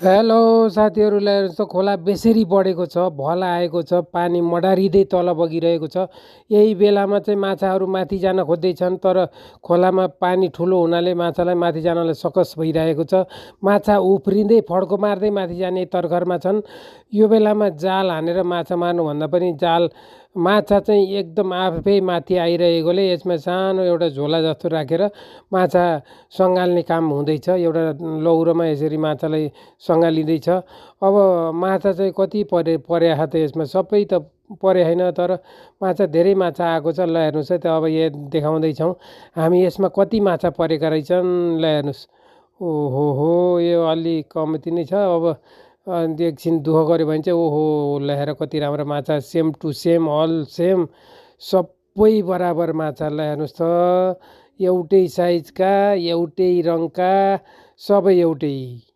Hello साथीहरूलाई हेर्नुहोस् त खोला बेसरी बढेको छ, भल आएको छ, पानी मडारिँदै तल बगिरहेको छ। यही बेलामा चाहिँ माछाहरू माथि जान खोज्दैछन्, तर खोलामा पानी ठुलो हुनाले माछालाई माथि जानलाई सकस भइरहेको छ। माछा उफ्रिँदै फड्को मार्दै माथि जाने तर्खरमा छन्। यो बेलामा जाल हानेर माछा मार्नुभन्दा पनि माछा चाहिँ एकदम आफै माथि आइरहेकोले यसमा सानो एउटा झोला जस्तो राखेर माछा सँगाल्ने काम हुँदैछ। एउटा लौरोमा यसरी माछालाई सँगालिँदैछ। अब माछा चाहिँ कति पर्या त यसमा सबै त परे होइन, तर माछा धेरै माछा आएको छ। ल हेर्नुहोस् है, त अब यहाँ देखाउँदैछौँ हामी यसमा कति माछा परेका रहेछन्। ल हेर्नुहोस्, ओहो हो, यो अलि कम्ती नै छ। अब एकछिन दुःख गऱ्यो भने चाहिँ ओहो, ल हेर कति राम्रो माछा, same to same, all same, सबै बराबर माछा। ल हेर्नुहोस् त, एउटै साइजका, एउटै रङका, सबै एउटै।